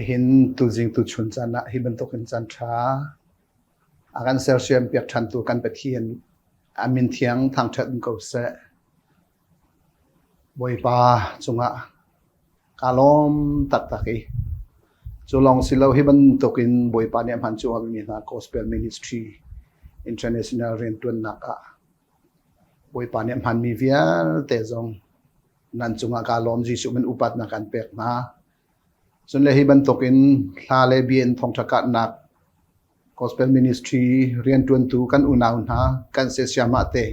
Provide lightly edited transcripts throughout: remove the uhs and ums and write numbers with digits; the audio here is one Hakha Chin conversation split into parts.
Nihin tuzing tuchun caan ah hi bantukin caan ṭha a kan sersiam piak ṭhantu kan Pathian a min thiang thangṭhat in ko seh. Bawipa cungah kaa lawm taktak i cu lawng si lo hi bantukin Bawipa nih a hman cuahmahmi hna Gospel Ministry International rianṭuannak ah Bawipa nih a hmanmi vialte zong nan cungah kaa lawm. Jesuh min upatnak kan pek hna. Cun le hi bantukin hla le bia in thawngṭha kahnak Gospel Ministry rianṭuantu kan unau hna kan siasiamah te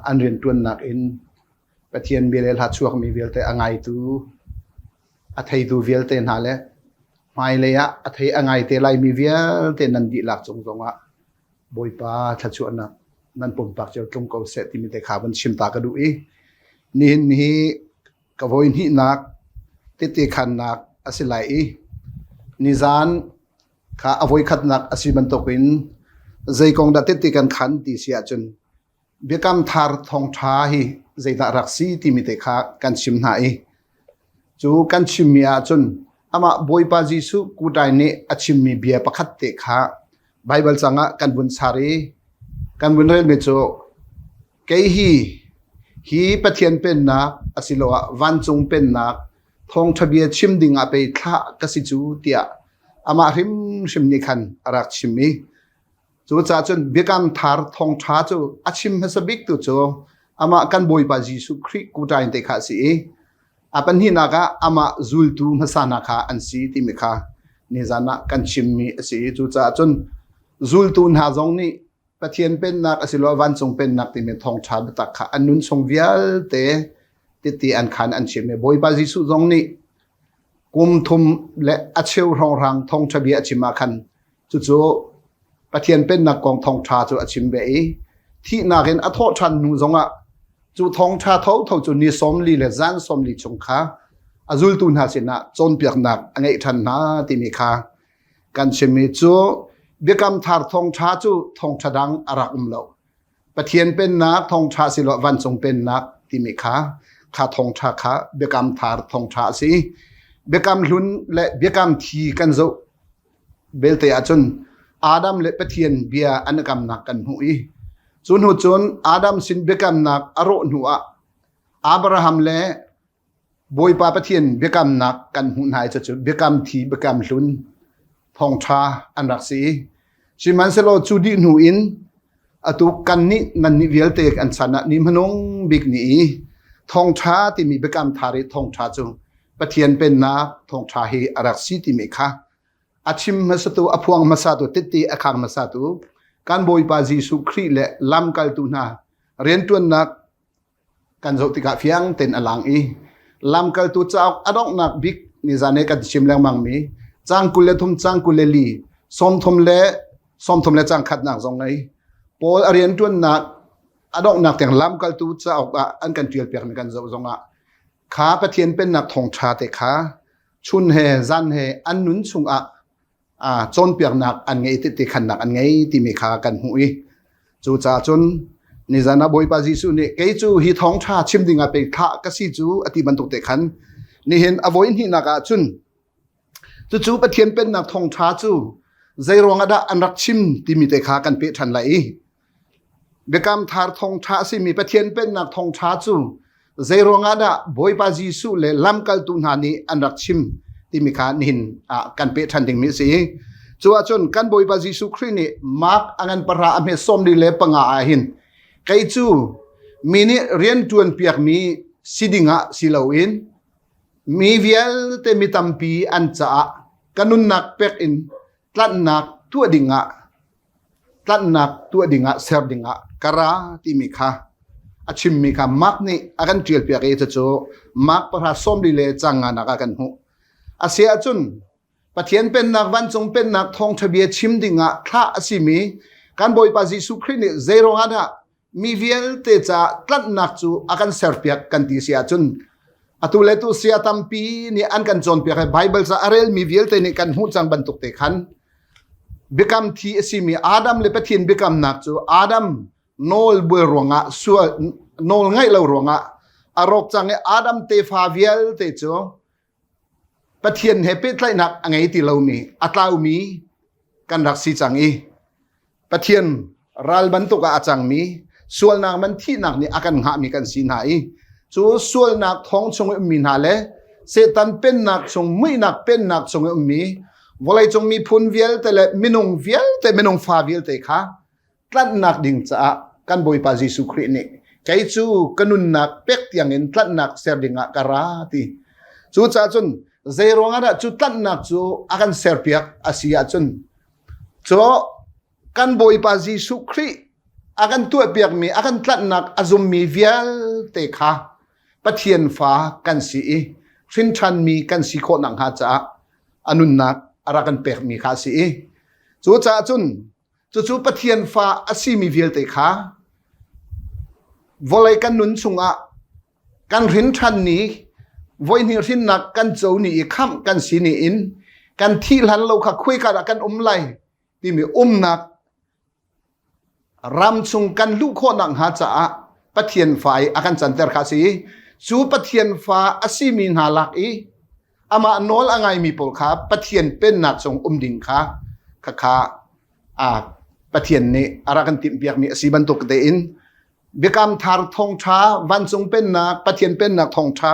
an rianṭuannak in Pathian bia le hla chuakmi vialte a ngaitu a theitu vialte hna le hmailei ah a thei a ngai te laimi vialte nan dihlak cung zongah Bawipa thluachuahnak nan pumpak cio tlung ko seh timi te kha van chim ta ka duh i nihin hi ka voi hnihnak tete khannak a si lai i nizan kha a voi khatnak a si bantukin zei kong dah tete kan khan ti si ahcun Biakam Thar thawngṭha hi zeidah rak si timi te kha kan chim hna i cu kan chimmi ahcun amah Bawipa Jesuh kutai nih a chimmi bia pakhat te kha Baibal cangah kan vun char i kan vun relmi cu kei hi hi Pathian pennak asiloah vancung pennak thawngṭha bia chim ding ah pei thlah ka si cu tiah amah hrimhrim nih khan a rak chim i Cucaah cun Biakam Thar thawngṭha cu a chim hmasa bik tu cu amah kan Bawipa Jesuh Khrih kuṭain te kha a si i a pahnihnak ah amah zultu hmasa hna kha an si timi kha nizan ah kan chimmi a si i cucaah cun zultu hna zong nih Pathian pennak asiloah vancung pennak timi thawngṭha biatak kha an nun chung vialte titi an khan an chim i Bawipa Jesuh zong nih kum thum le a cheu hrawnghrang thawngṭha bia a chim ah khan Cucu Pathian Pennak kong thawngṭha cu a chim ve i thihnak in a thawh ṭhan hnu zongah cu thawngṭha thotho cu ni 40 le zan 40 chung kha a zultu hna sinah cawnpiaknak a ngeih ṭhan hna timi kha kan chimmi cu Biakam Thar thawngṭha cu thawngṭha dang a rak um lo. Pathian Pennak thawngṭha siloah vancung Pennak timi kha kha thawngṭha kha Biakam Thar thawngṭha a si. Biakam Hlun le Biakam Thi kan zoh belte ahcun Adam le Pathian bia an i kamnak kan hmuh i cu hnu cun Adam sin biakamnak a rawh hnu ah Abraham le Bawipa Pathian biakamnak kan hmuh hna i cucu biakam thi biakam hlun thawngṭha an rak si. Sihmanhsehlaw cu dih hnu in atu kannih nannih vialte kan chan ah ni hmanung bik ni i thawngṭha timi biakam thar i thawngṭha cu Pathian pennak thawngṭha hi a rak si timi kha a chim hmasatu a phuang hmasatu tette a khang hmasatu kan Bawipa Jesuh Khrih le lamkaltu hna rianṭuannak kan zoh tikah fiang tein a lang i lamkaltu cauk a donghnak bik nizan i kan chim lengmangmi cang 23 cang 24 sawmthum le sawmthum le cang khatnak zong ngei Paul a rianṭuannak a donghnak tiang lamkaltu cauk ah an kan ṭial piakmi kan zoh zongah kha Pathian pennak thawngṭha te kha chun he zan he an nun chungah cawnpiaknak an ngei ti khannak an ngei timi kha kan hmuh i cucaah cun nizan ah Bawipa Jesuh nih kei cu hi thawngṭha chim ding ah pei thlah ka si cu a ti bantuk te khan nihin a voi hnihnak ah cun cucu Pathian pennak thawngṭha cu zei ruangah dah an rak chim timi te kha kan peh ṭhan lai i Biakam Thar thawngṭha a simi Pathian Pennak thawngṭha cu zei ruangah dah Bawipa Jesuh le lamkaltu hna nih an rak chim timi kha nihin ah kan peh ṭhan dingmi a si. Cu ahcun kan Bawipa Jesuh Khrih nih Mark a ngan pahra a hme 45 ah hin kei cu mi nih rian ṭuan piakmi si dingah si loin mi vialte mi tampi an caah ka nunnak pek in tlanhnak tuah dingah tlanhnak tuah dingah ser dingah ka ra timi kha a chimmi kha Mark nih a kan ṭialpiak i cucu Mark pahra 40 le cang nganak ah kan hmuh. A si ahcun Pathian pennak vancung pennak thawngṭha bia chim dingah thlah a simi kan Bawipa Jesuh Khrih nih zei ruangah dah mi vialte caah tlanhnak cu a kan serpiak kan ti si ahcun atu le tu sia tampi nih an kan cawnpiak i Bible ca a relmi vialte nih kan hmuh cang bantuk te khan biakam thi a simi Adam le Pathian biakamnak cu Adam nawl bual ruangah sual nawl ngaih lo ruangah a rawk cang i Adam tefa vialte cu. Pathian he pehtlaihnak a ngei ti lomi, a tlaumi kan rak si cang i Pathian ral bantuk ah a cangmi sualnak man thihnak nih a kan hngahmi kan si hna i cu sualnak thong chung i ummi hna le Satan pennak chung muihnak pennak chung i ummi vawleicung miphun vialte le minung vialte minung fa vialte kha tlanhnak ding caah kan Bawipa Jesuh Khrih nih kei cu ka nunnak pek tiangin tlanhnak ser dingah ka ra ti. Cucaah cun zei ruangah dah cu tlanhnak cu a kan serpiak a si ahcun cu kan Bawipa Jesuh Khrih a kan tuahpiakmi a kan tlanhnak a zummi vialte kha Pathian fa kan si i hrinṭhanmi kan si khawh nakhnga caah a nunnak a rak kan pekmi kha a si i cucaah cun Cucu Pathian fa a simi vialte kha vawlei kan nun chungah kan hrin ṭhan ni voihnih hrinnak kan co ni i khamh kan si ni in kan thih hlan lo kha khuika dah kan um lai timi umnak ram chung kan luh khawh nakhnga caah Pathian fa i a kan canter kha a si i cu Pathian fa a simi hna lak i amah nawl a ngaimi pawl kha Pathian pennak chung um ding kha khakha a Pathian nih a rak kan timhpiakmi a si bantuk tein biakam thar thawngṭha vancung pennak Pathian pennak thawngṭha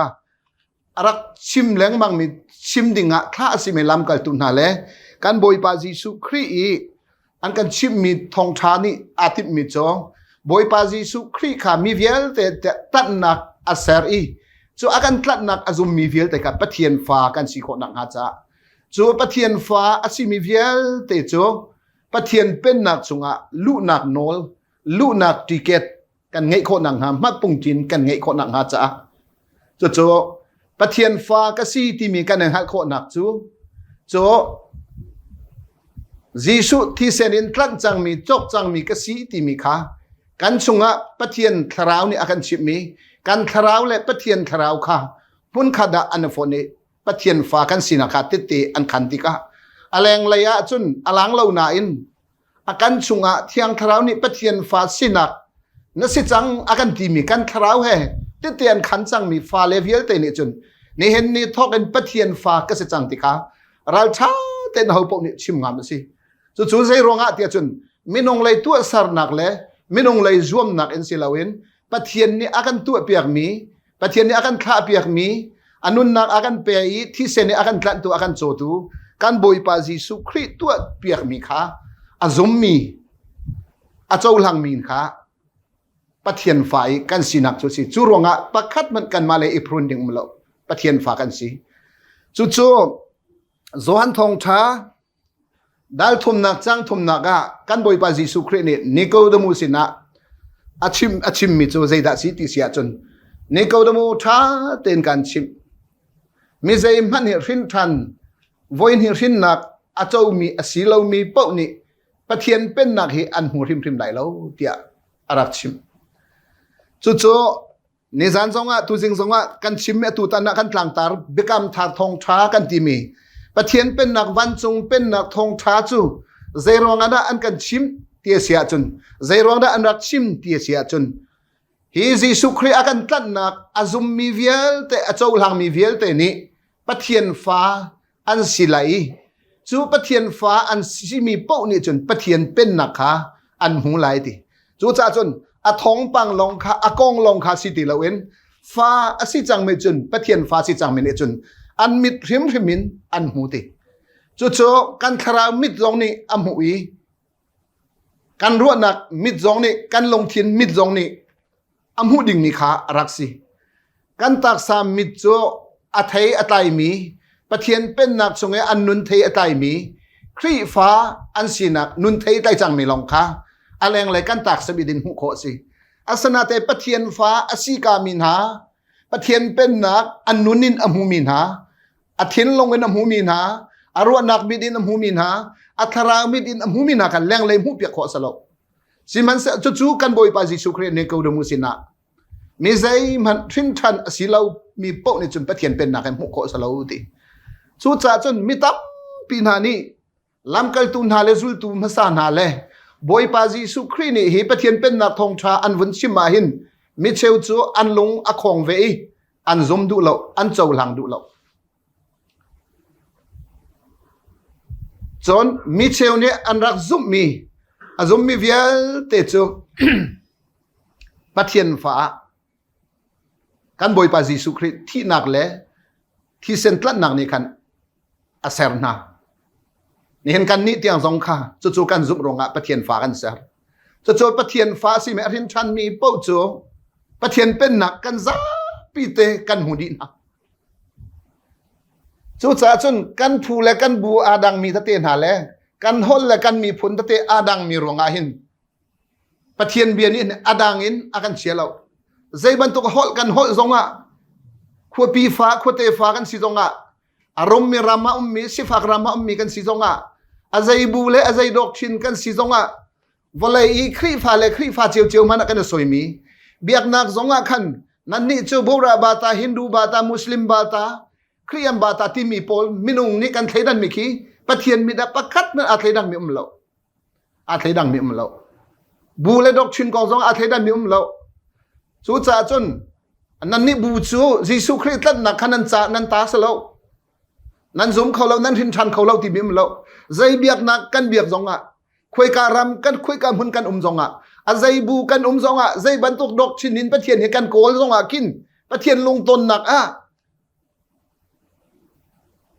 a rak chim lengmangmi chim dingah thlah a simi lamkaltu hna le kan Bawipa Jesuh Khrih i an kan chimhmi thawngṭha nih aa timhmi cu Bawipa Jesuh Khrih kha mi vialte tlanhnak a ser i cu a kan tlanhnak a zummi vialte kha Pathian fa kan si khawh nakhnga caah cu Pathian fa a simi vialte cu Pathian pennak chungah luhnak nawl luhnak ticket kan ngeih khawh nakhnga hmatpungtin kan ngeih khawh nakhnga caah cucu Pathian fa ka si timi kan i hngalh khawhnak cu cu Jesuh thisen in tlanh cangmi cawk cangmi ka si timi kha kan chungah Pathian thlarau nih a kan chimhmi kan thlarau le Pathian thlarau kha hmunkhat ah an i fonh i Pathian fa kan sinak kha tette an khan tikah a lenglei ah cun a lang lo nain a kan chungah Thiang Thlarau nih Pathian fa sinak na si cang a kan timi kan thlarau he tete an khan cangmi fale vialte nih cun nihin ni thawk in Pathian fa ka si cang ti kha ralṭha tein ho paoh nih chim ngam a si. Cucu zei ruangah tiah cun minung lei tuahsernak le minung lei zuamnak in si loin Pathian nih a kan tuahpiakmi Pathian nih a kan thlahpiakmi a nunnak a kan pe i thisen nih a kan tlanhtu a kan cawtu kan Bawipa Jesuh Khrih tuahpiakmi kha a zummi a cohlangmi kha Pathian fa i kan sinak cu a si. Cu ruangah pakhat hmanh kanmah le i prun ding um lo. Pathian fa kan si. Cucu Johan Thawngṭha Dal thumnak cang thumnak ah kan Bawipa Jesuh Khrih nih Nikodemu sinah a chim a chimmi cu zeidah si ti si ahcun Nikodemu ṭha tein kan chimh. Mi zeihmanh nih hrin ṭhan voihnih hrinnak a comi a si lomi paoh nih Pathian pennak hi an hmu hrimhrim lai lo tiah a rak chimh. Cucu Nizan zongah tuzing zongah kan chimmi atu tan ah kan tlangtar biakam thar thawngṭha kan timi Pathian pennak vancung pennak thawngṭha cu zei ruangah dah an kan chim ti a si ahcun zei ruang dah an rak chim ti a si ahcun hi Jesuh Khrih a kan tlanhnak a zummi vialte a cohlangmi vialte nih Pathian fa an si lai i cu Pathian fa an simi paoh nih cun Pathian pennak kha an hmu lai ti. Cucaah cun a thawngpang lawng kha a kong lawng kha si ti loin fa a si cangmi cun Pathian fa si cangmi nih cun an mit hrimhrim in an hmu ti. Cucu kan thlarau mit zong nih a hmuh i kan ruahnak mit zong nih kan lungthin mit zong nih a hmuh dingmi kha a rak si. Kan taksa mit cu a thei a tlaimi, Pathian pennak chung i an nun thei a tlaimi, Khrihfa an sinak nun thei tlai cangmi lawng kha a lenglei kan taksa mit in hmuh khawh a si. Asinain Pathian fa a si kami hna, Pathian pennak an nun in a hmumi hna, a thinlung in a hmumi hna, a ruahnak mit in a hmumi hna, a thlarau mit in a hmumi hna kha lenglei hmuhpiak khawh a si lo. Sihmanhsehlaw cucu kan Bawipa Jesuh Khrih nih Nicodemus sinah mi zeihmanh hrinṭhan a si lo mi paoh nih cun Pathian pennak hi hmuh khawh a si lo ti. Cucaah cun mi tampi hna nih lamkaltu hna le zultu hmasa hna le Bawipa Jesuh Khrih nih hi Pathian pennak thawngṭha an vun chim ah hin micheu cu an lung a khong ve i an zum duh lo, an cohlang duh lo. Cun mi cheu nih an rak zumhmi a zummi vialte cu Pathian fa ah kan Bawipa Jesuh Khrih thihnak le thisen tlanhnak nih khan a ser hna. Nihin kan nih tiang zong kha cucu kan zumh ruangah Pathian fa kan ser. Cucu Pathian fa a simi a hrin ṭhanmi paoh cu Pathian pennak kan zapi te kan hmu dih hna. Cucaah cun kan phu le kan bu aa dangmi tete hna le kan holh le kan miphun tete aa dangmi ruangah hin Pathian bia nih a dang in a kan chia lo. Zei bantuk holh kan holh zongah khuapi fa khuate fa kan si zongah a rummi ram ah ummi sifak ram ah ummi kan si zongah a zei bu le a zei doctrine kan si zongah vawlei i Khrihfa le Khrihfa ciocio hmanh ah kan i soimi biaknak zongah khan nannih cu Bora bata Hindu bata Muslim bata Khriham bata timi pawl minung nih kan thleidanmi khi Pathian mit ah pakhat hmanh aa thleidangmi um lo. Aa thleidangmi um lo. Bu le doctrine kong zong aa thleidanmi um lo. Cucaah cun nannih bu cu Jesuh Khrih tlanhnak kha nan ca nan ta si lo. Nan zum kho lo, nan hrin ṭhan kho lo timi um lo. Zei biaknak kan biak zongah, khuaika ram kan khuaika hmun kan um zongah, a zei bu kan um zongah, zei bantuk doctrine in Pathian hi kan kawl zongah khin Pathian lungtonnak ah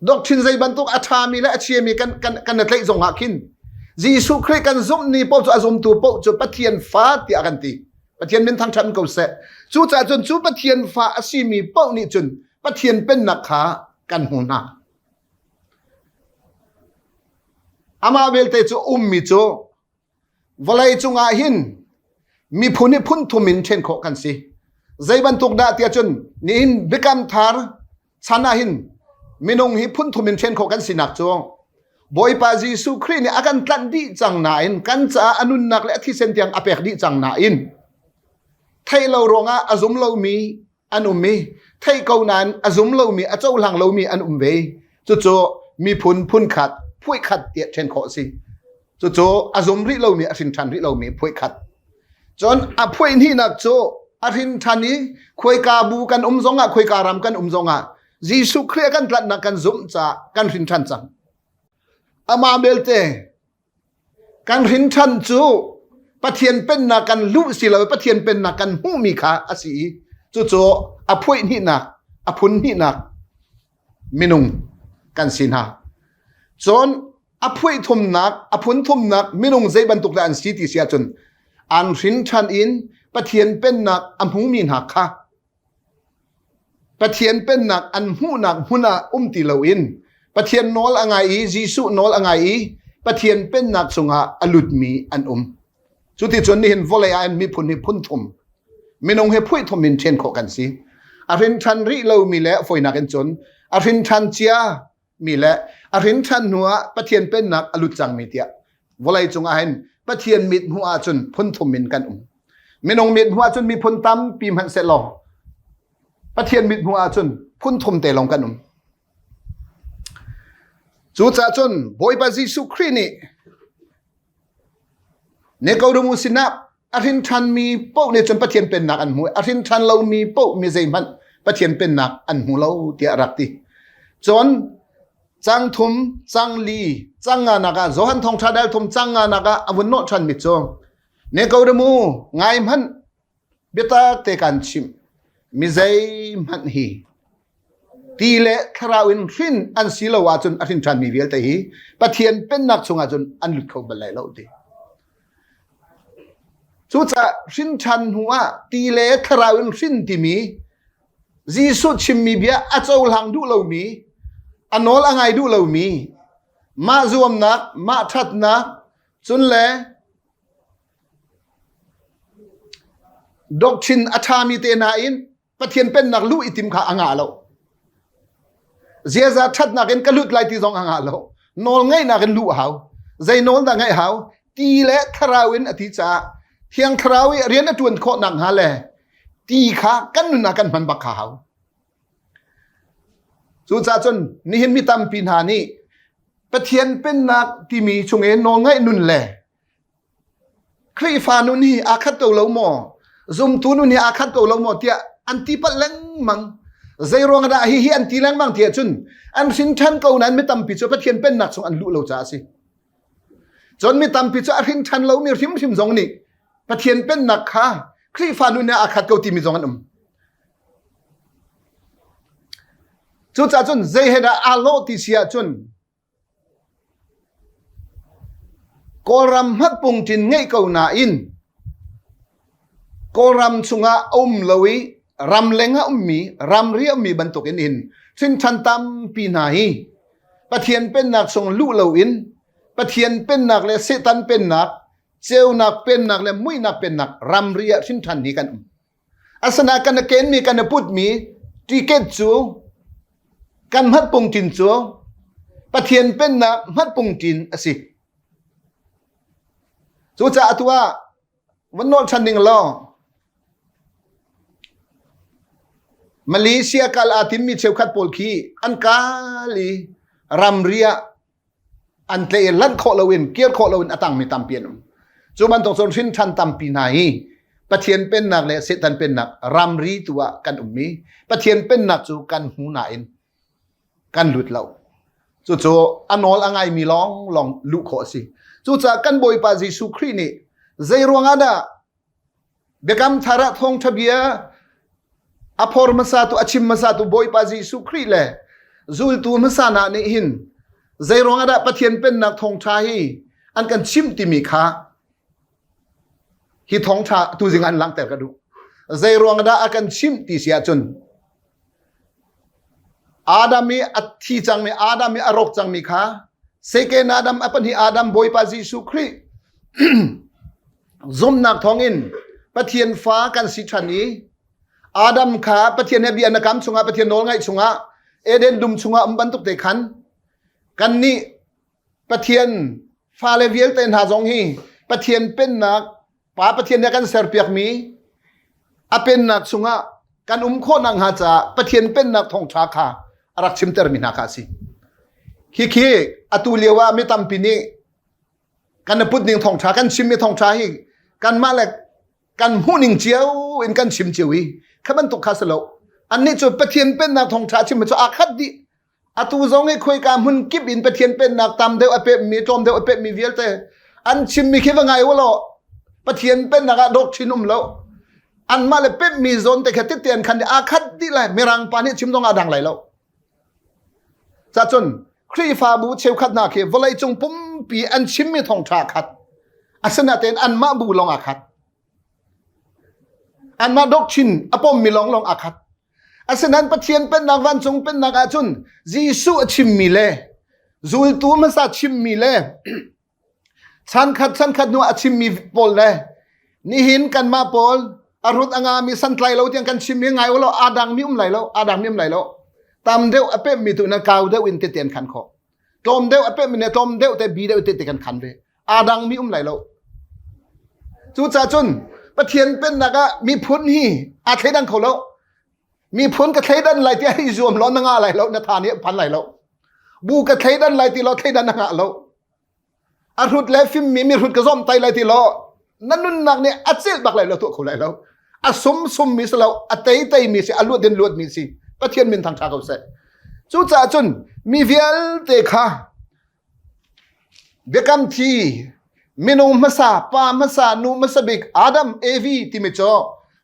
Doctrine zei bantuk a ṭhami le a chiami kan, kan, kan i tlaih zongah khin Jesuh Khrih kan zumh ni paoh cu a zumtu paoh cu Pathian fa tiah kan ti. Pathian min thangṭhat ko seh. Cucaah cun cu Pathian fa a simi paoh nih cun Pathian pennak kha kan hmu hna. Amah belte cu ummi cu Vawlei cungah hin miphun hi phun thum in ṭhen khawh kan si. Zei bantuk dah tiah cun nihin biakam thar chan ah hin minung hi phun thum in ṭhen khawh kan sinak cu Bawipa Jesuh Khrih nih a kan tlanh dih cang nain kan caah a nunnak le a thisen tiang a pek dih cang nain theih lo ruangah a zum lomi an um i theih ko nain a zum lomi a cohlang lomi an um ve cucu miphun phunkhat phuikhat tiah ṭhen khawh a si cucu a zum rih lomi a hrin ṭhan rih lomi phuikhat cun a phuih hnihnak cu a hrin ṭhan i khuaika bu kan um zongah khuaika ram kan um zongah Jesuh Khrih a kan tlanhnak kan zumh caah kan hrin ṭhan cang amah belte Kan hrinṭhan cu Pathian pennak kan luh si lo Pathian pennak kan hmuhmi kha a si i cucu a phuih hnihnak, a phun hnihnak minung kan si hna. Cun a phuih thumnak, a phun thumnak minung zei bantuk dah an si ti si ahcun an hrinṭhan in Pathian pennak a hmumi hna kha Pathian pennak an hmuhnak hmun ah um ti loin Pathian nawl a ngai i Jesuh nawl a ngai i Pathian pennak chungah a lutmi an um. Cuticun nihin vawlei ah miphun hi phun thum minung hi phuih thum in ṭhen khawh kan si. A hrin ṭhan rih lomi le fawinak in cun a hrin ṭhan cia mi le a hrin ṭhan hnu ah Pathian pennak a lut cangmi tiah vawlei cung ah hin Pathian mit hmuh ahcun phun thum in kan um. Minung mit hmuh ahcun miphun tampi hmanh sehlaw Pathian mit hmuh ahcun phun thum te lawng kan um. Cucaah cun Bawipa Jesuh Khrih nih Nicodemus sinah a hrin ṭhanmi paoh nih cun Pathian pennak an hmu a hrin ṭhan lomi paoh mi zeihmanh Pathian pennak an hmu lo tiah a rak ti. Cun cang thum, cang li, cang nga nak ah Johan thawngṭha dal thum cang nga nak ah a vun nawh ṭhanmi cu Nicodemus ngai hmanh Biatak te kan chimh. Mi zeihmanh hi ti le thlarau in hrin an si lo ahcun a hrin ṭhanmi vialte hi Pathian pennak chungah cun an lut kho bal lai lo ti. Cucaah hrin ṭhan hnu ah ti le thlarau in hrin timi Jesuh chimmi bia a cohlang duh lomi, a nawl a ngai duh lomi, mah zuamnak, mah ṭhatnak, cun le Doctrine a ṭhami te hna in Pathian pennak luh i tim kha a ngah lo. Ziaza ṭhatnak in ka lut lai ti zong a ngah lo. Nawl ngeihnak in luh a hau. Zei nawl dah ngeih hau? Ti le thlarau in a ti caah Thiang Thlarau i rian a ṭuan khawh nakhnga le ti kha kan nun ah kan hman bak kha hau. Cucaah cun nihin mi tampi hna nih Pathian pennak timi chungin nawlngaih nun le Khrihfa nun hi aa khat ko lo maw? Zumtu nun hi aa khat ko lo maw tiah an ti palh lengmang. Zei ruang dah hihi an ti lengmang ti ahcun an hrin ṭhan ko nain mi tampi cu Pathian pennak chung an luh lo caah a si. Cun mi tampi cu a hrin ṭhan lomi hrimhrim zong nih Pathian pennak kha Khrihfa nun he aa khat ko timi zong an um. Cucaah cun zei he dah aa lawh ti si ahcun Kawlram hmatpungṭin ngeih ko nain Kawlram chungah a um lo i ramleng ah ummi, ramri a ummi bantukin hin hrinṭhan tampi hna hi Pathian pennak chung luh loin Pathian pennak le Satan pennak, ceunak pennak le muihnak pennak ramri ah hrinṭhan hi kan um. Asinain kan i kenmi kan i putmi ticket cu kan hmatpungṭin cu Pathian pennak hmatpungṭin a si. Cucaah atu ah van nawl ṭhan ding law Malaysia kal aa timmi cheukhat pawl khi an kal i ramri ah an tle lanh khawh loin kir khawh loin a tangmi tampi an um. Cu bantuk cun hrinṭhan tampi hna hi Pathian pennak le Satan pennak ramri tu ah kan ummi Pathian pennak cu kan hmu nain kan lut lo. Cucu a nawl a ngaimi lawng lawng luh khawh a si. Cucaah kan Bawipa Jesuh Khrih nih zei ruangah dah Biakam thar ah thawngṭha bia a phor hmasa tu a chim hmasa tu Bawipa Jesuh Khrih le zultu hmasa hna nih hin zei ruangah dah Pathian pennak thawngṭha hi an kan chimh timi kha hi thawngṭha tuzing an langhter ka duh. Zei ruangah dah a kan chimh ti si ahcun Adam i a thi cangmi Adam i a rawk cangmi kha second Adam a pahnih Adam Bawipa Jesuh Khrih zumhnak thawngin Pathian fa kan si ṭhan i Adam kha Pathian he bia na kam chungah Pathian nawl ngaih chungah Eden dum chungah um bantuk te khan kannih Pathian fale vialte hna zong hi Pathian pennak Pa Pathian nih a kan serpiakmi a pennak chungah kan um khawh nakhnga caah Pathian pennak thawngṭha kha a rak chimtermi hna kha a si. Khikhi atu lio ah mi tampi nih kan i put ning thawngṭha kan chimmi thawngṭha hi kanmah le kan hmuhning cio in kan chim cio i kha bantuk kha si lo. Annih cu Pathian pennak thawngṭha chim cu aa khat dih. Atu zong hi khoika hmun kip in Pathian pennak tam deuh a pemmi tlawm deuh a pemmi vialte an chimmi khi va ngai u law Pathian pennak ah dawk chin um lo. Anmah le pemmi zawn te kha tete an khan aa khat dih lai. Mirang pa nih chim zong aa dang lai lo. Cacun Khrihfabu cheukhat hna khi vawleicung pumpi an chimmi thawngṭha khat. Asinain anmah bu lawng aa khat. Anmah doctrine a pommi lawnglawng aa khat. Asinain Pathian pennak vancung pennak ahcun Jesuh a chimmi le zultu hmasa chimmi le chankhat chankhat hnu a chimmi pawl le nihin kanmah pawl a rut a ngami santlai lo tiang kan chimmi ngai u law aa dangmi um lai lo aa dangmi um lai lo tam deuh a pemmi tu na kau deuh in tete an khan khawh tlawm deuh a pemmi ne tlawm deuh te bi deuh tete kan khan ve aa dangmi um lai lo cucaah cun Pathian pennak ah miphun hi aa thleidang kho lo miphun ka thleidan lai tiah i zuam law na ngah lai lo na tha nih phan lai lo bu ka thleidan lai ti law thleidan na ngah lo a hrut le fimmi mi hrut ka zom tai lai ti law na nunnak nih a celh bak lai lo tuah kho lai lo a sum sum mi si lo a tei tei mi si a luat din luat mi si Pathian min thang tha ko seh cucaah cun mi vialte kha biakam thi minung hmasa pa hmasa nu hmasa bik Adam Evi timi cu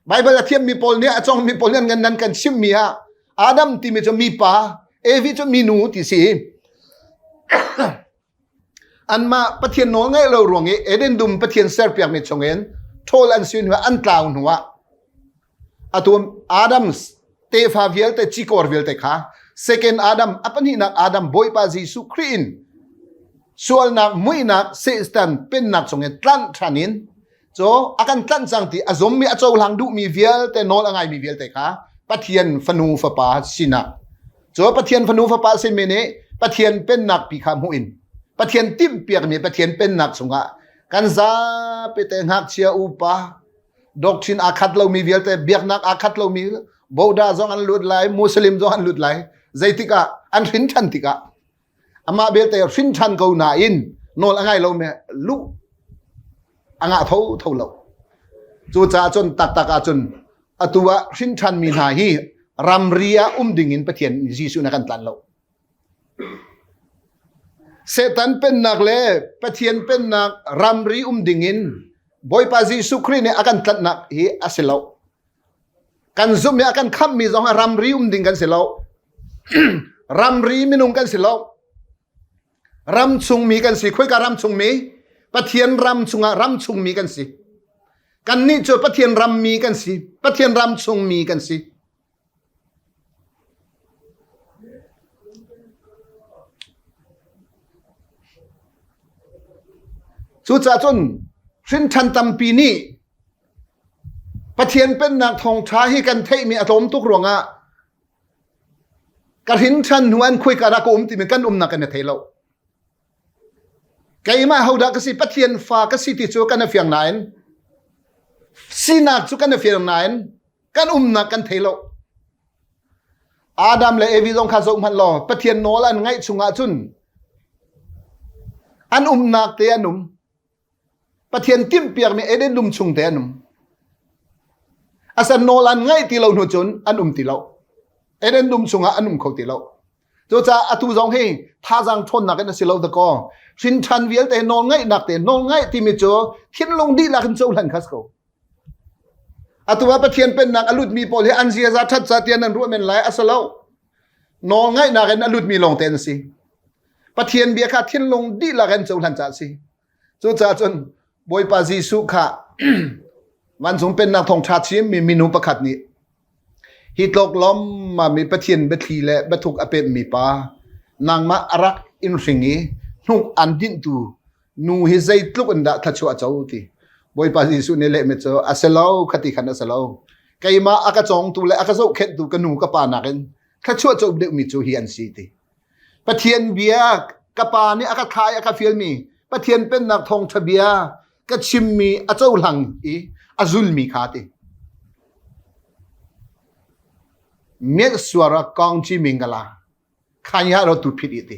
Bible a thiammi pawl nih a cawngmi pawl nih an nan kan chimmi ah Adam timi cu mipa Evi cu minu ti si Anmah Pathian nawl ngaih lo ruang i Eden dum Pathian serpiakmi chungin ṭhawl an si hnuah an tlau hnuah atu Adam tefa vialte cikawr vialte kha second Adam a pahnihnak Adam Bawipa Jesuh Khrih in sualnak muihnak Satan pennak chungin tlanh ṭhan in cu a kan tlanh cang ti a zummi a cohlang duhmi vialte nawl a ngaimi vialte kha Pathian fanu fapa sinak cu Pathian fanu fapa simi nih Pathian pennak pi kha hmuh in Pathian timhpiakmi Pathian pennak chungah kan zapi te ngakchia upa doctrine aa khat lomi vialte biaknak aa khat lomi Buddha zong an lut lai Muslim zong an lut lai zeitik ah an hrin ṭhan tikah amah belte hrin ṭhan ko nain nawl a ngai lo me luh a ngah tho tho lo cucaah cun taktak ahcun atu ah hrin ṭhan mi hna hi ramri ah um ding in Pathian Jesuh na kan tlan lo. Satan pennak le Pathian pennak ramri um dingin Bawipa Jesuh Khrih nih a kan tlanhnak hi a si lo. Kan zumh i a kan khamhmi zong ah ramri um ding kan si lo. ramri minung kan si lo. Ram chungmi kan si. Khoika ram chungmi? Pathian ram chungah ram chungmi kan si. Kannih cu Pathian rammi kan si. Pathian ram chungmi kan si. Cucaah cun hrinṭhan tampi nih Pathian Pennak thawngṭha hi kan theihmi a tlawm tuk ruangah ka hrinṭhan hnu an khuaika dah ka um timi kan umnak kan i thei lo. Keimah hodah ka si Pathian fa ka si ti cu kan i fiang nain sinak cu kan i fiang nain kan umnak kan thei lo. Adam le Evi zong kha zoh hmanh law Pathian nawl an ngaih chungah cun an umnak te an um. Pathian timhpiakmi Eden dum chung te an um. Asan nawl an ngaih ti lo hnu cun an um ti lo. Eden dum chungah an um kho ti lo. Cucaah atu zong hi thazaang ṭhawnnak in a si lo dakaw. Hrin ṭhan vialte nawl ngaihnak te nawl ngaih timi cu thinlung dihlak in cohlan kha si ko. Atu ah Pathian pennak a lutmi pawl hi an ziaza ṭhat ca tiah nan ruah men lai a si lo. Nawl ngaihnak in a lutmi lawngte an si. Pathian bia kha thinlung dihlak in cohlan ca a si. Cucaah cun Bawipa Jesuh kha vancung pennak thawngṭha chimmi minu pakhat nih hi tlok lawmmam i Pathian biathli le biathuk a pemmi pa nangmah a rak in hring i hnuk an dinhtu nu hi zeitluk in dah thluachuah co ti Bawipa Jesuh nih lehmi cu a si lo khati khan a si lo keimah a ka cawngtu le a ka zohkhenhtu ka nu ka pa nakin thluachuah co deuhmi cu hi an si ti Pathian bia ka pa nih a ka thai a ka fialmi Pathian pennak thawngṭha bia ka chimmi a cohlang i a zulmi kha ti miat suara kong chi mingala khanya ro tu phit i ti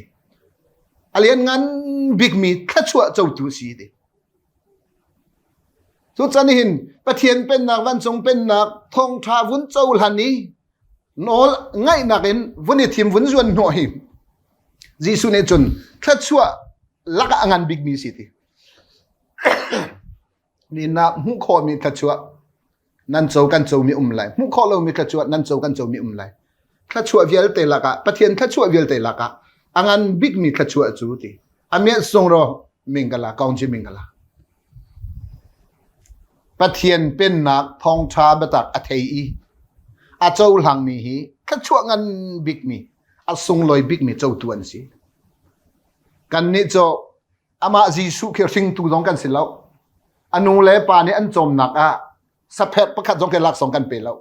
a lian ngan bikmi thluachuah cotu si ti cu can hin Pathian pennak vancung pennak thawngṭha vun cohlan i nawl ngaihnak in vun i thim vun zuan hnawh hi Jesuh nih cun thluachuah lakah a ngan bikmi si ti Ninak hmuh khawhmi thluachuah nan co kan comi um lai. Hmuh khawh lomi thluachuah nan co kan comi um lai. Thluachuah vialte lakah Pathian thluachuah vialte lakah a ngan bikmi thluachuah cu ti. A miat sung ro mingala kaung mingala. Pathian pennak thawngṭha biatak a thei i a cohlangmi hi thluachuah ngan bikmi a sunglawi bikmi cotu an si. Kannih cu Amah Jesuh khi hringtu zong kan si lo. A nu le pa nih an cawmnak ah sapherh pakhat zong khi laksawng kan pe lo.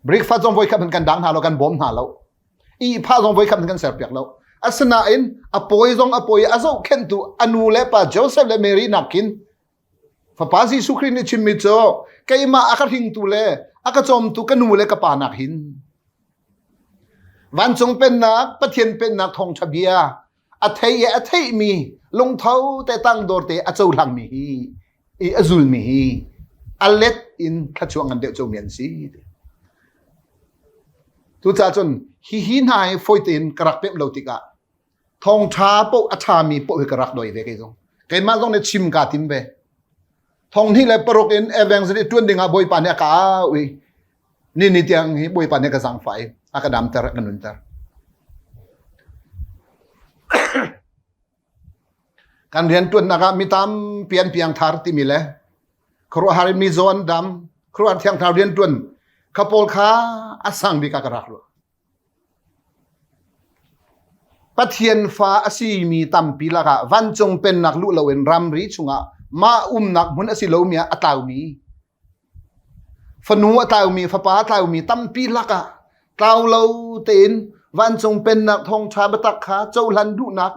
Breakfast zong voikhat kan dang hna lo, kan bawm hna lo. Ihphah zong voikhat kan serpiak lo. Asinain a pawi zong a pawi a zohkhenhtu a nu le pa Joseph le Mary nakin fapa Jesuh Khrih nih chimmi cu keimah a ka hringtu le a ka cawmtu ka nu le ka pa nak hin vancung pennak Pathian pennak thawngṭha bia a thei i a theihmi lungtho te tangdor te a cohlangmi hi i a zulmi hi a let in thluachuah ngan deuh comi an si. Cucaah cun hihi hna hi fawi tein ka rak pemh lo tikah thawngṭha paoh a ṭhami paoh hi ka rak doi ve kei zong. Keimah zong nih chim kaa tim ve. Thong hnih le paruk in evangelist ṭuan dingah Bawipa nih a ka au i Ni ni tiang hi Bawipa nih ka zaangfah i a ka damter, a ka nunter. Kan rianṭuannak ah mi tampi an piangthar timi le khuaruahhar in mizaw an dam, khuaruahhar thiangthar rianṭuan kha pawl kha a sang bik ah ka rak ruah. Pathian fa a simi tampi lakah vancung pennak luh loin ramri chungah mah umnak hmun a si lomi ah a tlaumi Fanu a tlaumi, fapa a tlaumi tampi lakah tlau lo tein vancung pennak thawngṭha biatak kha cohlan duhnak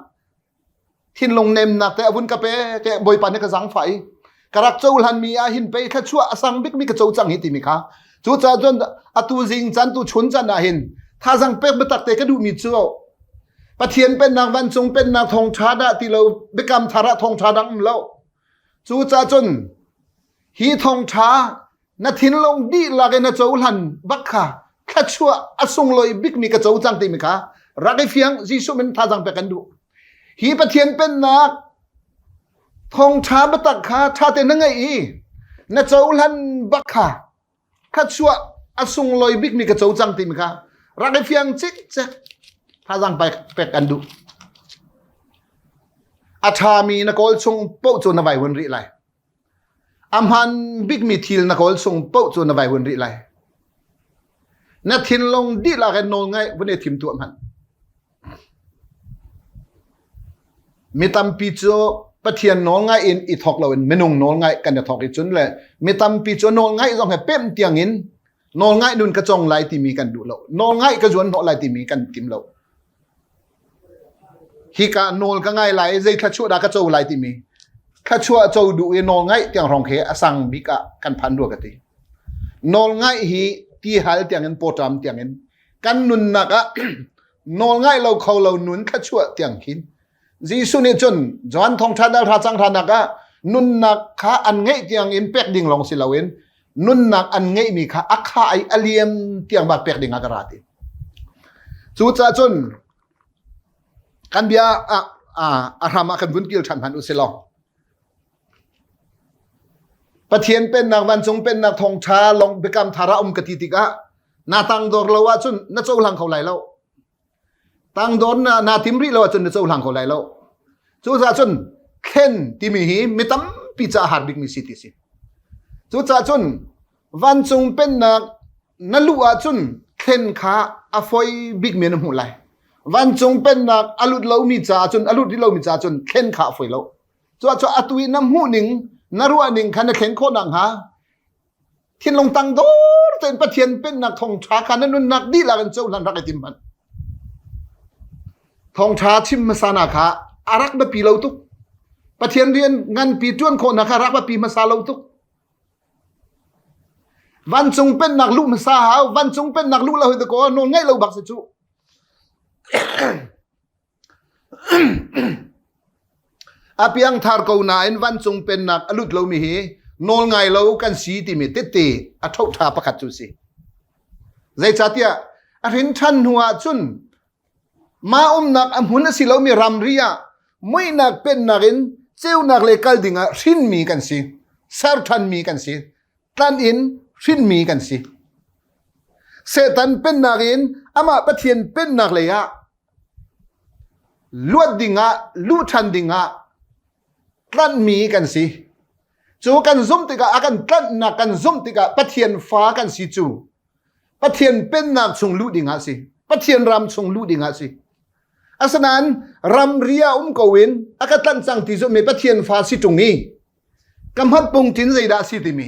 thinlung nemnak te a vun ka pek i Bawipa nih ka zaangfah i ka rak cohlanmi ah hin pei thluachuah a sang bikmi ka co cang hi timi kha cucaah cun atu zing caan tu chun caan ah hin thazang pek biatak te ka duhmi cu Pathian pennak vancung pennak thawngṭha dah ti lo biakam thar ah thawngṭha dang um lo cucaah cun Hi thawngṭha na thinlung dihlak in na cohlan bak kha thluachuah a sunglawi bikmi ka co cang timi kha rak i fiang Jesuh min thazaang pek kan duh. Hi Pathian pennak thawngṭha biatak kha ṭha tein na ngaih i na cohlan bak kha thluachuah a sunglawi bikmi ka co cang timi kha rak i fiang cikcek thazaang pek an duh. A ṭhami na kawl chung paoh cu na vaivuan rih lai. A hmaan bikmi thil na kawl chung paoh cu na vaivuan rih lai. Na thinlung dihlak in nawl ngaih vun i thim tuah hmanh. Mi tampi cu Pathian nawlngaih in i thawk loin minung nawlngaih kan i thawk i cun le mi tampi cu nawlngaih zong he pemh tiang in nawlngaih nun ka cong lai timi kan duh lo. Nawlngaih ka zuan hnawh lai timi kan tim lo. Hika nawl ka ngai lai zei thluachuah dah ka co lai timi thluachuah co duh i nawlngaih tiang hrawng khi a sang bik ah kan phan rua ka ti. Nawlngaih hi ti hal tiang in pawṭam tiang in kan nunnak ah nawlngaih lo kho lo nun thluachuah tiang khin Jesuh nih cun Johan thawngṭha dal hra cang hranak ah nunnak kha an ngeih tiang in pek ding lawng si loin nunnak an ngeihmi kha a kha ai a liam tiang bak pek ding ah ka ra ti. Cucaah cun kan bia ah a hram ah kan vun kil ṭhan hmanh u si law Pathian pennak vancung pennak thawngṭha lawng biakam thar ah um ka ti tikah na tangdor lo ahcun na cohlang kho lai lo. Tangdor na, na tim rih lo ahcun na cohlang kho lai lo. Cucaah cun thlen timi hi mi tampi caah har bikmi si ti si. Cucaah cun vancung pennak na luh ahcun thlen kha a foi bikmi na hmuh lai. Vancung pennak a lut lomi caah cun a lut rih lomi caah cun thlen kha a foi lo. Cucaah atu i na hmuh ning na ruah ning kha na thlen khawh nakhnga thinlung tangdor tein Pathian pennak thawngṭha kha na nunnak dihlak in cohlan rak i tim hmanh. Thawngṭha chim hmasa na kha a rak biapi lo tuk. Pathian rian nganpi ṭuan khawhnak kha rak biapi hmasa lo tuk. Vancung pennak luh hmasa hau, vancung pennak luh lo hi ko nawl ngaih lo bak si cu. A piangthar ko nain vancung pennak a lut lomi hi nawlngai lo kan si timi tette a ṭhoṭha pakhat cu si. Zeicahtiah a hrin ṭhan hnu ah cun mah umnak a hmun a si lomi ramri ah muihnak pennak in ceunak le kal dingah hrinmi kan si, ser ṭhanmi kan si, tlan in hrinmi kan si. Satan pennak in amah Pathian pennak lei ah Luat dingah, luh ṭhan dingah tlanhmi kan si. Cu kan zumh tikah, a kan tlanhnak kan zumh tikah Pathian fa kan si cu Pathian pennak chung luh dingah si. Pathian ram chung luh dingah si. Asinain ramri ah um ko in a ka tlanh cang ti zumhmi Pathian fa si ṭung i ka hmatpung tin zeidah si timi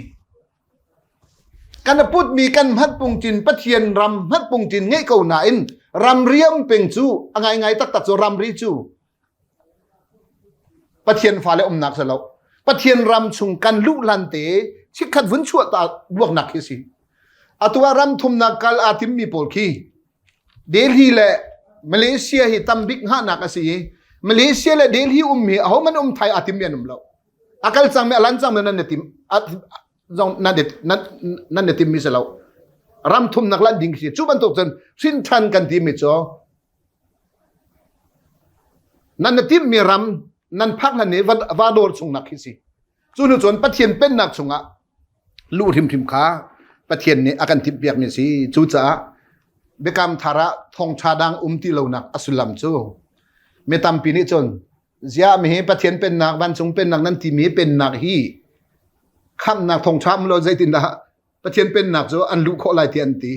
Kan putmi kan hmatpungtin Pathian ram hmatpungtin ngeih ko nain ramriam peng cu a ngaingai taktak cu ramri cu Pathian fale umnak si lo. Pathian ram chung kan luh hlan te chikkhat vun chuah ta duaknak khi si. Atu ah ram thumnak kal aa timmi pawl khi Delhi le Malaysia hi tambik hngahnak a si i Malaysia le Delhi ummi ahohmanh um thai aa timmi an um lo. A kal cangmi a lan cangmi nan i tim zong nan nan nan i timmi si lo ram thumnak lan ding si cu bantuk cun hrin ṭhan kan timi cu nan na timmi ram nan phak hlan i va dawr chungnak khi si cu nu cun Pathian pennak chungah luh hrimhrim kha Pathian nih a kan timhpiakmi si cucaah biakam thar ah thawngṭha dang um ti lonak a sullam cu mi tampi nih cun Ziah mi hi Pathian pennak, vancung pennak nan timi pennak hi khamhnak thawngṭha um lo zeitindah Pathian pennak cu an luh khawh lai ti an ti.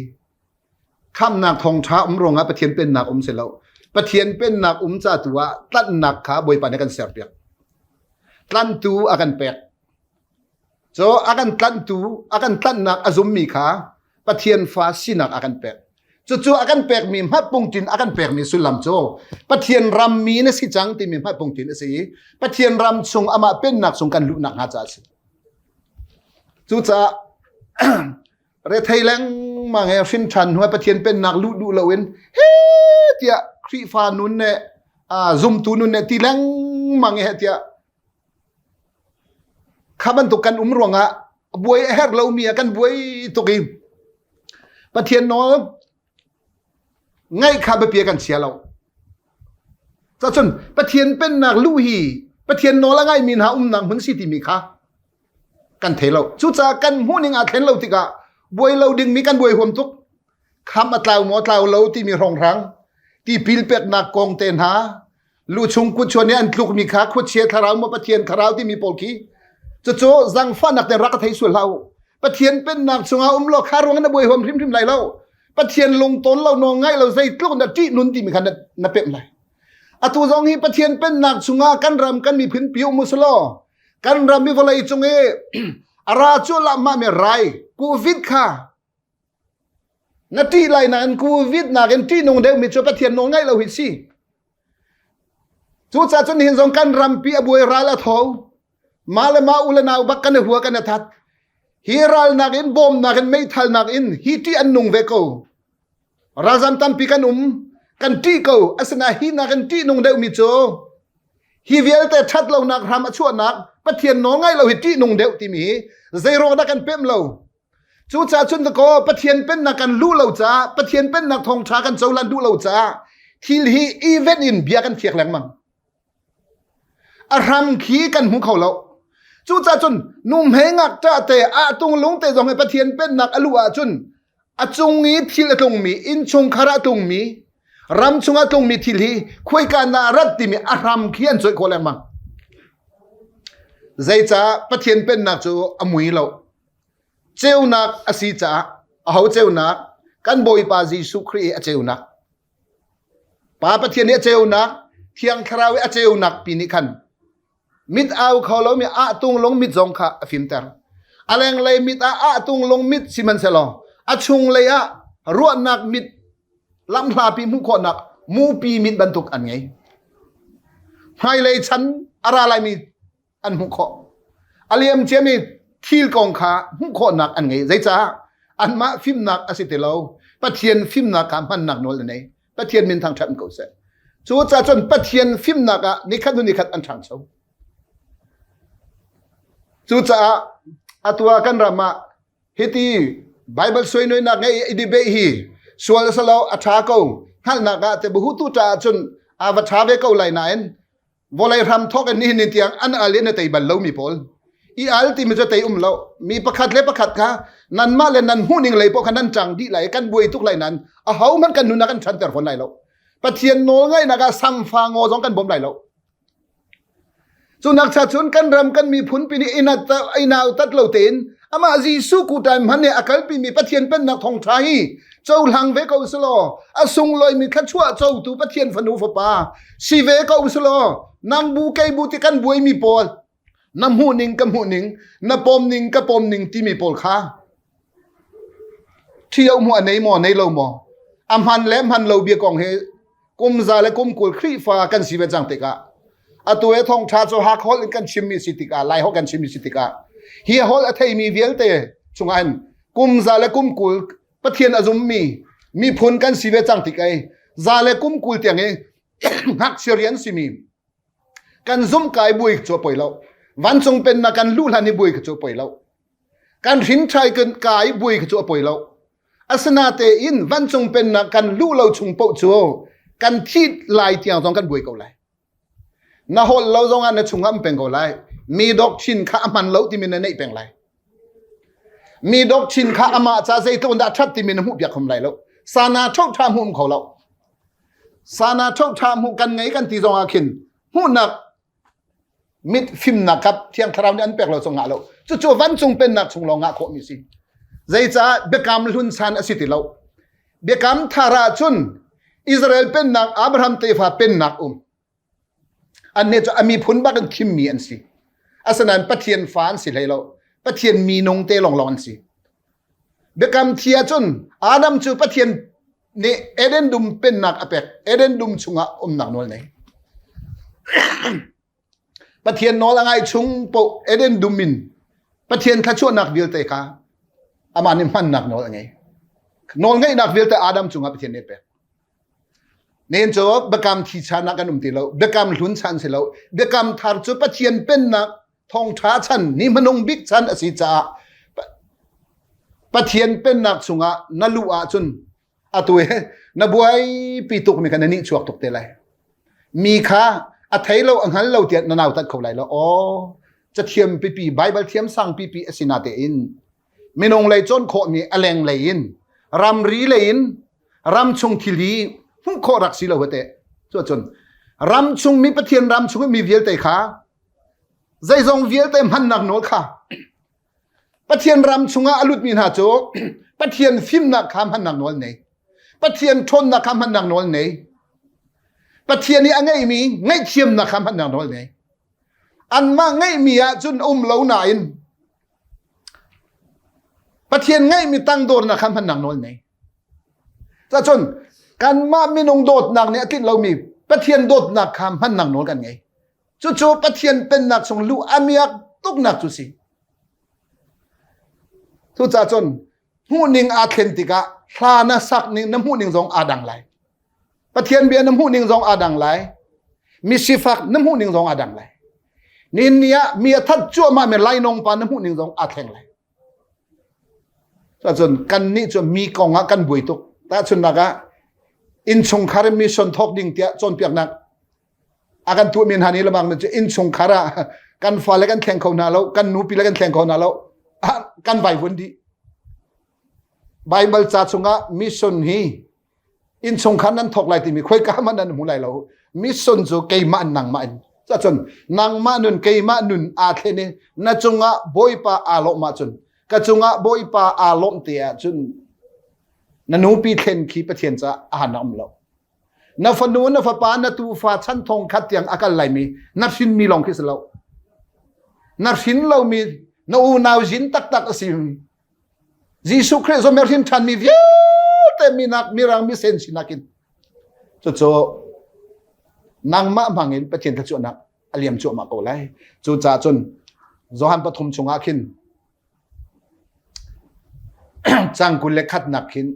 Khamhnak thawngṭha um ruangah Pathian pennak um si lo. Pathian pennak um ca tu ah tlanhnak kha Bawipa nih a kan serpiak. Tlanhtu a kan pek. Cu a kan tlanhtu, a kan tlanhnak a zummi kha Pathian fa sinak a kan pek. Cucu a kan pekmi hmatpungtin a kan pekmi sullam cu Pathian rammi na si cang timi hmatpungtin a si i Pathian ram chung amah pennak chung kan luhnak hnga caah a si. Cucaah rethei lengmang he hrin ṭhan hnu ah Pathian pennak luh duh loin he tiah Khrihfa nun ne zumtu nun ne ti lengmang he tiah Kha bantuk kan um ruangah buai a herh lomi ah kan buai tuk i Pathian nawl ngaih kha biapi ah kan chia lo. Cacun Pathian pennak luh hi Pathian nawl a ngaimi hna umnak hmun si timi kha kan thei lo. Cucaah kan hmuhning aa thlen lo tikah buai lo dingmi kan buai huam tuk. Kham a tlau maw tlau lo timi hrawnghrang tipil peknak kong te hna lu chung kutchuan i an tlukmi kha khuachia thlarau maw Pathian thlarau timi pawl khi cucu zangfahnak te rak ka thei sual hlah u. Pathian pennak chungah um law kha ruang na buai huam hrimhrim lai lo. Pathian lungtawn lo nawl ngaih lo zeitluk na ṭih nun timi kha na, na pemh lai. Atu zong hi Pathian pennak chungah kan ram kan miphun pi um usulaw kan ram i vawlei cung i a ra cu lah mi rai covid kha na ṭih lai nain covid nakin ṭihnung deuhmi cu Pathian nawl ngaih lo hi si. Cucaah cun nihin zong kan rampi a buai ral a tho. Mah le mah u le nau bak kan i hua kan i that. Hi ralnak in bawmnak in meithalnak in hi ṭih an nung ve ko. Ralzam tampi kan um kan ṭih ko. Asinain hi nakin ṭihnung deuhmi cu hi vialte ṭhat lonak hram a chuahnak Pathian nawl ngaih lo hi ṭihnung deuh timi hi zeiruang dah kan pemh lo. Cucaah cun dakaw Pathian pennak kan luh lo caah Pathian pennak thawngṭha kan cohlan duh lo caah thil hi event in bia kan khiak lengmang. A hram khi kan hmu kho lo. Cucaah cun nuhmei ngakṭah te ah tunglung te zong hi Pathian pennak a luh ahcun a cung i thil a tlungmi, innchungkhar ah a tlungmi, ram chungah tlungmi thil hi khuaika na rat timi a hram khi an coih khawh lengmang. Zeicah Pathian pennak cu a mui lo. Ceunak a si caah aho ceunak kan Bawipa Jesuh Khrih i a ceunak Pa Pathian i a ceunak Thiang Thlarau i a ceunak pi nih khan mit au kho lomi ah tung lung mit zong kha a fimter. A lenglei mit ah ah tung lung mit sihmanhsehlaw a chunglei ah ruahnak mit lamhlapi hmuh khawhnak mupi mit bantuk an ngei. Hmailei chan a ra laimi an hmuh khawh. A liam ciami thil kong kha hmuh khawhnak an ngei. Zeicah? Anmah fimnak a si ti lo. Pathian fimnak kha hmannak nawl an ei. Pathian min thangṭhat ko seh. Cucaah cun Pathian fimnak ah nikhat hnu nikhat an ṭhangcho. Cucaah atu ah kan ram ah hiti Bible suainuainak ngei i debate hi sual a si lo a ṭha ko hngalhnak ah te buhu tu ṭa ahcun a va ṭha ve ko lai nain vawlei hram thawk in nihin ni tiang an al in a tei bal lomi pawl i al timi cu tei um lo mi pakhat le pakhat kha nanmah le nan hmuhning lei poh kha nan ṭang dih lai kan buai tuk lai nan a ho hmanh kan nun ah kan ṭhanter fawn lai lo pathian nawl ngaihnak ah samfa ngaw zong kan bawm lai lo cu nak cha cun kan ram kan miphun pi nih inau tat lo tein amah Jesuh kutai hman nih a kalpi mi Pathian pennak thawngṭha hi cohlang ve ko selaw a sunglawi mi thluachuah cotu Pathian fanu fapa si ve ko selaw nang bu kei bu ti kan buai mi pawl na hmuh ning ka hmuh ning na pom ning ka pom ning timi pawl kha ṭhio hmuh a nei maw nei lo maw a hman le hman lo bia kong hi kum za le kum 20 Khrihfa kan si ve cang tikah atu he thawngṭha cu Hakha holh in kan chimmi si tikah Lai holh kan chimmi si tikah hi holh a theimi vialte chungah hin kum za le kum 20 Pathian a zummi miphun kan si ve cang tik ei za le kum 20 tiang i ngakchia rian simi kan zumh kai bui cu poi lo vancung pennak kan luh hlan i bui cu poi lo kan hrin ṭhai kan kai bui cu a poi lo Asinatein vancung pennak kan luh lo chung paoh cu kan thit lai tiang zong kan buai ko lai. Na holh lo zongah na chungah um peng ko lai. Mi doctrine kha a hman lo timi na neih peng lai. Mi doctrine kha amah ca zeitluk dah ṭhat timi na hmuh piak khom lai lo. Sana ṭhoṭha hmuh um kho lo. Sana ṭhoṭha hmuh kan ngei kan ti zongah khin hmuhnak mit fimnak kha thiang thlarau nih an pek lo cu ngah lo cucu vancung pennak chung lawng ngah khawhmi si zeicah biakam hlun san a si ti lo biakam thar ah cun Israel pennak Abraham tefa pennak um annih cu a miphun bak in thimmi an si asinain Pathian fa an si hlei lo Pathian minung te lawnglawng an si biakam thi ah cun Adam cu Pathian nih Eden dum pennak a pek Eden dum chungah umnak nawl nei Pathian nawl a ngai chung poh Eden dum in Pathian thluachuahnak vialte kha amah nih hmannak nawl a ngei nawl ngeihnak vialte Adam cungah Pathian nih a pek Nen cu biakam thi chan ah kan um ti lo biakam hlun chan si lo biakam thar cu Pathian pennak thawngṭha chan ni hmanung bik chan a si caah Pathian pennak chungah na luh ahcun atu he na buaipi tuk mi kha na nih chuak tuk te lai. Mi kha a thei lo a hngal lo tiah na nautat kho lai lo. Aw, cathiam pipi, Bible thiam sang pipi a si na tein minung lei cawn khawhmi a leng lei in ramri lei in ramchung thil hi hmuh khawh rak si lo te. Cuacun ramchung mi Pathian ramchung mi vialte kha zeizong vialte hmannak nawl kha Pathian ram chungah a lutmi hna cu Pathian fimnak kha hmannak nawl nei. Pathian ṭhawnnak kha hmannak nawl nei. Pathian i a ngeihmi ngaihthiamnak kha hmannak nawl nei. Anmah ngeihmi ah cun um lo nain Pathian ngeihmi tangdornak kha hmannak nawl nei. Cacun kanmah minung dawtnak nih a tlinh lomi Pathian dawtnak kha hmannak nawl kan ngei. Cucu Pathian pennak chung luh a miak tuknak cu si. Cucaah cun hmuhning aa thlen tikah hla na sak ning na hmuhning zong aa dang lai. Pathian bia na hmuhning zong aa dang lai. Mi sifak na hmuhning zong aa dang lai. Nihin ni ah mi a that cuahmah mi lainawng pa na hmuhning zong aa thleng lai. Cuacun kannih cu mi kong ah kan buai tuk. Tahchunhnak ah innchungkhar in mission thawk ding tiah cawnpiaknak a kan tuahmi hna nih lebang cu innchungkhar ah kan fale kan thleng kho hna lo kan nupi le kan thleng kho hna lo kan vaivun dih Bible ca chungah mission hi innchungkhar nan thawk lai timi khoika hmanh nan hmu lai lo mission cu keimah in nangmah in cacun nangmah nun keimah nun aa thlen i na cungah bawipa aa lawmh ahcun ka cungah bawipa aa lawmh te ahcun na nupi thlen khi Pathian caah a han um lo Na fanu, na fapa, na tufa chan thong khat tiang a kal laimi na hrinmi lawng khi si lo. Na hrin lomi na unau zin taktak a si. Jesuh Khrih zong hrin ṭhanmi vialte minak mirang misen sinak in cucu nangmah hmangin Pathian thluachuahnak a liam cuahmah ko lai. Cucaah cun Johan pathum chungah khin cang 21nak khin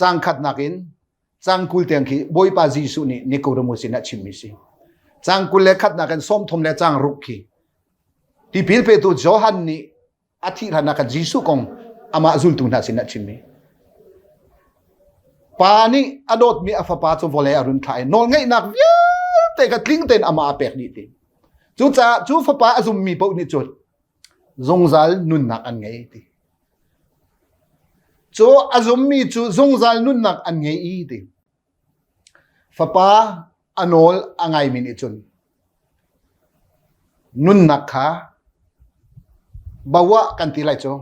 Caang khatnak in caang 20 tiang khi Bawipa Jesuh nih Nicodemus sin ah chimmi si. Caang 21nak in 30 le caang ruk khi tipil petu Johan nih a thih hlan ah khan Jesuh kong amah zultu hna sin ah chimmi. Pa nih a dawtmi a fapa cu vawlei a run thlah i nawlngeihnak vialte kha tling tein amah a pek dih ti. Cucaah cu fapa a zummi paoh nih cun zungzal nunnak an ngei ti. Cu a zummi cu zungzal nunnak an ngei i ti. Fapa a nawl a ngaimi nih cun nunnak kha bawa kan ti lai cu.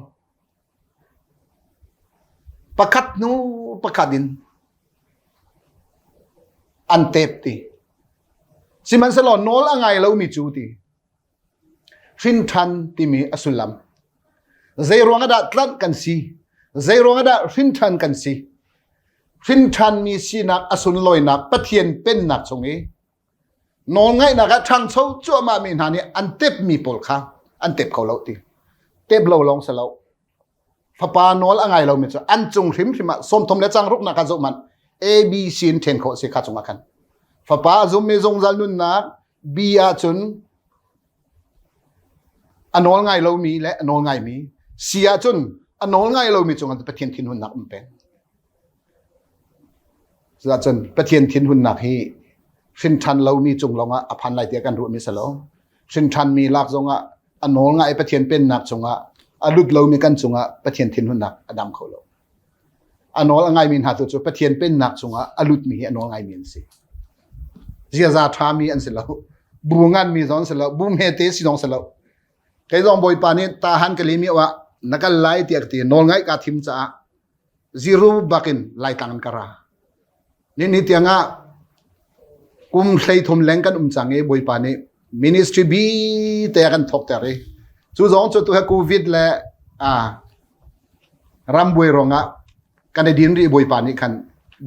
Pakhat hnu pakhat in an tep ti. Sihmanhsehlaw nawl a ngai lomi cu ti. Hrinṭhan timi a sullam. Zeiruang ah dah tlanh kan si? Zeiruang ah dah hrinṭhan kan si? Hrinṭhanmi sinak a sunlawinak Pathian pennak chung i nawlngaihnak ah ṭhangcho cuahmahmi hna nih an tepmi pawl kha an tep kho lo ti. Tep lo lawng si lo. Fapa nawl a ngai lomi cu an cung hrimhrim ah 30 le cang ruknak kha zoh hmanh A, B, C in ṭhen khawh a si kha cungah khan. Fapa a zummi zungzal nunnak B ahcun a nawl ngai lomi le a nawl ngaimi C ahcun a nawl ngai lomi cungah Pathian thinhunnak um peng. Cuahcun Pathian thinhunnak hi hrinṭhan lomi cung lawngah a phan lai tiah kan ruahmi si lo. Hrinṭhanmi lak zongah a nawl ngai Pathian pennak cungah a lut lomi kan cungah Pathian thinhunnak a dam kho lo. A nawl a ngaimi hna tu cu Pathian pennak cungah a lutmi hi a nawl ngaimi an si. Ziaza ṭhami an si lo. Bu nganmi zong an si lo. Bu hmete si zong si lo. Kei zong Bawipa nih tahan ka limi ah na kal lai tiah ka ti. Nawl ngaih kaa thim caah zero bakin Laitlang in ka ra. Ni ni tiangah kum 33 leng kan um cang i Bawipa nih ministry bi te a kan thawk ter i cu zong cu tu he COVID le a rambuai ruangah kan i din rih Bawipa nih khan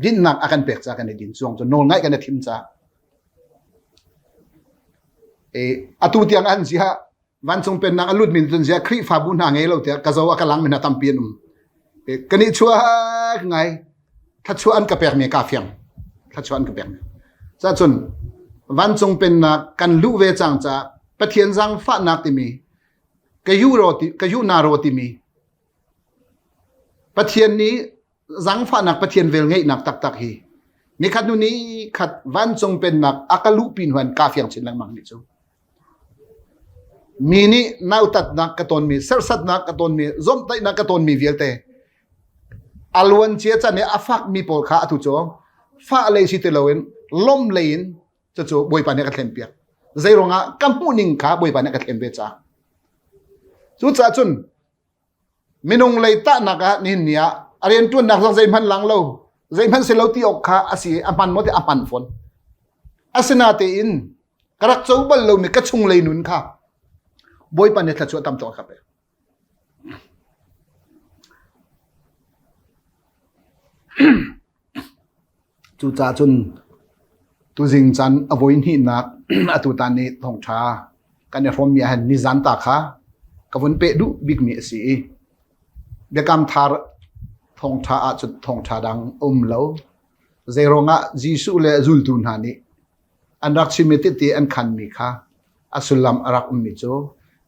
dinnak a kan pek ca kan i din cuang cu nawl ngaih kan i thim ca e atu tiang an zia vancung pennak a lutmi cun zia Khrihfabu hna ngei lo tiah ka zo a ka lang mi hna tampi an um kan i chuak ngai thlachuah an ka pekmi ka fiang thlachuah an ka pekmi cacun vancung pennak kan luh ve cang ca Pathian zaangfahnak timi ka yu ro ti ka yu na ro timi Pathian nih zaangfahnak Pathian vel ngeihnak taktak hi. Nikhat hnu ni khat vancung pennak a ka luhpi hnuan kaa fiang chin lengmang ni cu. Mi nih nautatnak ka tonmi, serhsatnak ka tonmi, zomhtaihnak ka tonmi vialte a luan cia can i a fakmi pawl kha atu cu fah lei si ti loin lawmh lei in cucu Bawipa nih a ka thlenpiak. Zei ruangah ka hmuhning kha Bawipa nih a ka thlen ve caah. Cucaah cun minung lei tahnak ah nihin ni ah a rianṭuannak zong zeihmanh lang lo zeihmanh si lo ti awk kha a si a hman maw ti a hman fawn. Asinatein ka rak co bal lomi ka chunglei nun kha Bawipa nih thluachuah tam tuk a ka pek. Cucaah cun tuzing caan a voi hnihnak atutan i thawngṭha kan i hrawmmi ahhin nizan ta kha ka vun peh duh bikmi a si i Biakam Thar thawngṭha ahcun thawngṭha dang a um lo. Zeiruangah Jesuh le zultu hna nih an rak chim i tehte an khanmi kha a sullam a rak ummi cu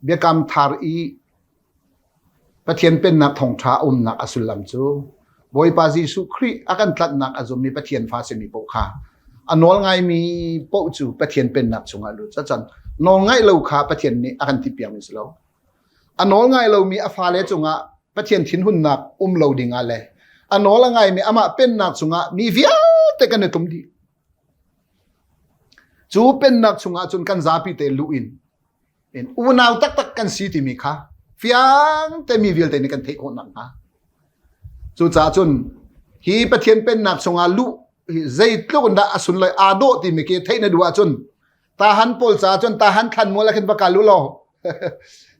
Biakam Thar i Pathian Pennak thawngṭha a umnak a sullam cu Bawipa Jesuh Khrih a kan tlanhnak a zummi Pathian fa simi paoh kha a nawl ngaimi paoh cu Pathian Pennak chungah lut. Cacan nawl ngaih lo kha Pathian nih a kan tipiakmi si lo. A nawl ngai lomi a fale cungah Pathian thinhunnak um lo dingah le a nawl a ngaimi amah Pennak chungah mi vialte kan i tum dih. Cu pennak chungah cun kan zapi te luh in in unau taktak kan si timi kha fiang te mi vialte nih kan theih khawh nakhnga. Cucaah cun hi Pathian pennak chungah luh hi zeitluk in dah a sunlawi aa dawh timi khi theih na duh ahcun tahan pawl caah cun tahan thlan mual ah khin va kal u law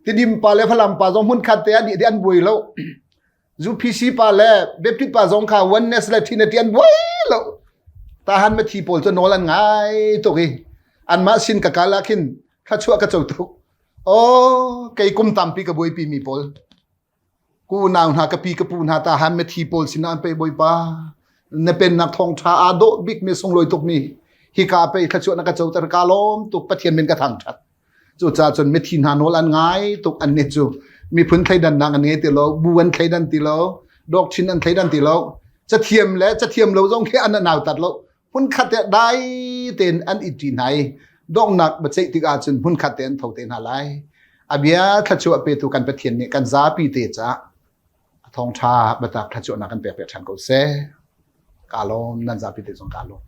Tidim pa le Falam pa zong hmun khat te ah dih an buai lo. UPC pa le Baptist pa zong kha oneness le Trinity an buai lo. Tahan mathi pawl cu nawl an ngai tuk i anmah sin ka kal ah khin thluachuah ka co tuk. Oh, kei kum tampi ka buaipi mi pawl. Ku nau hna ka pi ka pu hna tahan mathi pawl sinah an pe bawipa. Na pennak thawngṭha aa dawh bik mi sunglawi tuk mi hika pe thluachuah na ka coter ka lawm tuk Pathian min ka thangṭhat. Cucaah cun mithi hna nawl an ngai tuk annih cu miphun thleidannak an ngei ti lo, bu an thleidan ti lo, doctrine an thleidan ti lo, cathiam le cathiam lo zong khi an nautat lo. Hmunkhat te dai tein an i ṭi hna i donghnak biaceih tikah cun hmunkhat te an tho te hna lai. A bia thluachuah petu kan Pathian nih kan zapi te caah a thawngṭha biatak thluachuahnak kan pek piak ṭhan ko seh. Ka lawm nan zapi te zong ka lawm.